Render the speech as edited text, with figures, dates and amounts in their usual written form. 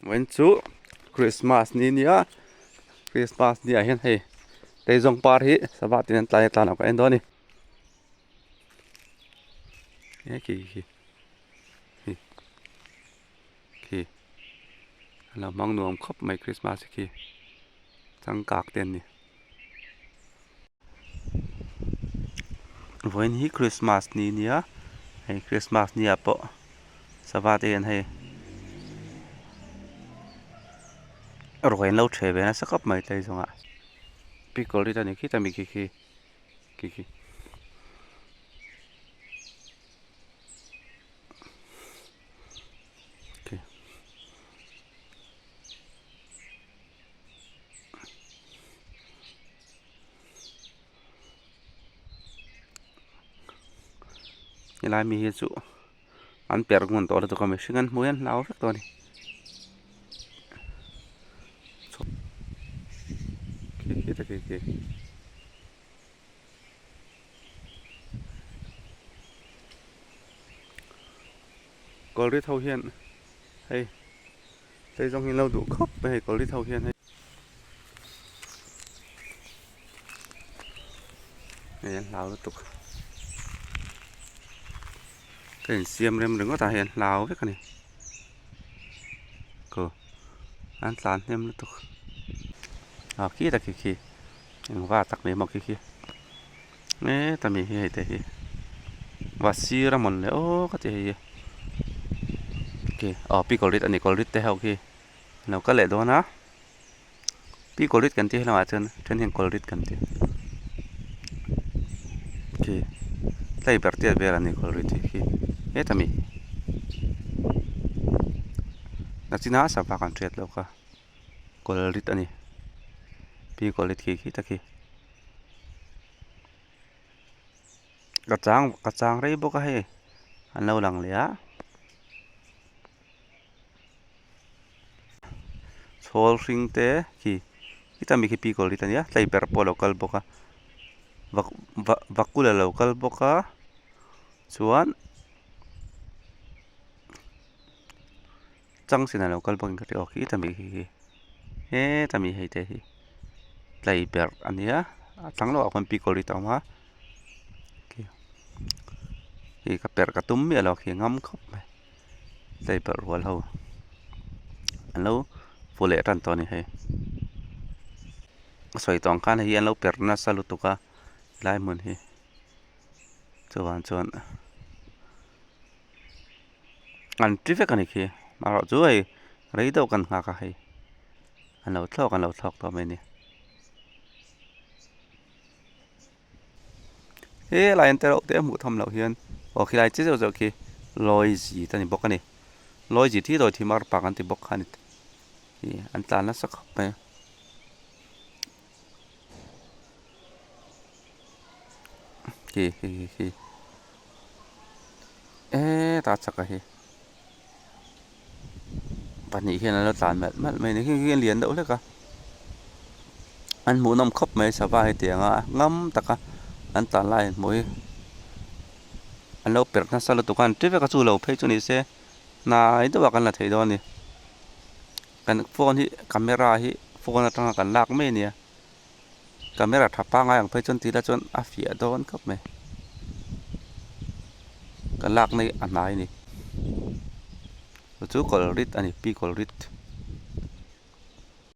Vawiin chu Christmas ni nia Christmas ni ah hian hei Teizawng par hi sava tin an tlai a tlan ah ka en dawn a ni he khi khi khi khi a lo hmang nuam khawp mai Christmas khi changkak te an ni. Vawiin hi Christmas ni nia hei Christmas ni ah pawh sava te hian hei ruai an lo ṭheh ve nasa khawp mai tlai zawngah pickle te a ni khita mi khi khi khi khi. Helai mi hi chu an perh ngun tawh lutuk a mihring an hmu hian hlau vek tawh a ni khi khi ta khi khi. Kawlri tho hian hei hei zawng hi an lo duh khawp mai hei kawlri tho hian hei hei an hlau lutuk ka insiam rem ringawt ah hian hlau vek a ni ko an tlan hnem lutuk ah khi tak khi khi engva tak mai maw khi khi heta mi hi hei te hi va sir a mawn le aw ka ti hei hi khi aw pi kawlrit a ni kawlrit te ho khi an lo kal leh dawn a pi kawlrit kan tih helamah chuan then hian kawlrit kan ti khi tlai ber tiat vel a ni kawlrit hi khi heta mi nachina sava kan hriat loh kha kawlrit a ni pi kawlrit khi khi ta khi. Ka chang ka chang rei bawk a hei an lo lang leh a chhawl hring te khi khita mi khi pi kawr rit a nia tlei ber pawh a lo kal bawk a vak va vakul a lo kal bawk a chuan changsen a lo kal bawk in ka hria aw khita mi khi khi heta mi hei te hi tlei berh a nia a tlang lawkah khuan pickle rit a awm a hei ka perh ka tum miah lo khi a ngam khawp mai tlei berh rual ho an lo fu leh tan tawh a ni hei a sawi tawh ang khan hei hi an lo perh nasa lutuk a helai hmun hi chuvang chuan. An ti vek a ni khi amaherawh chu hei rei deuh kan nghak a hei an lo thlawk an lo thlawk tawh mai a ni helai an tereuh te a hmuh tham loh hian aw khilai chi zeuh zeuh khi lawizi te a ni bawk a ni lawizi thi dawi thi mar pak an ti bawk kha a ni ih an tlan nasa khawp mai a. Khi khi khi khi hetah chak a hi pahnih hian an lo tlan melh melh mai a ni khi khi a lian deuh hlek a an hmuhnawm khawp mai sava hetiang a ngam tak a an tlan lai an hmuh hi an lo perh nasa lutuk a an ti vek a chu lo phei chu ni se hnai deuh ah kan la thei dawn a ni kan phone hi camera hi phone atanga kan lak mai a nia. Camera tha pangai ang phei chuan tih la chuan a fiah dawn khawp mai ka lak na hi a hnai a ni chu chu kawlrit a ni pi kawlrit.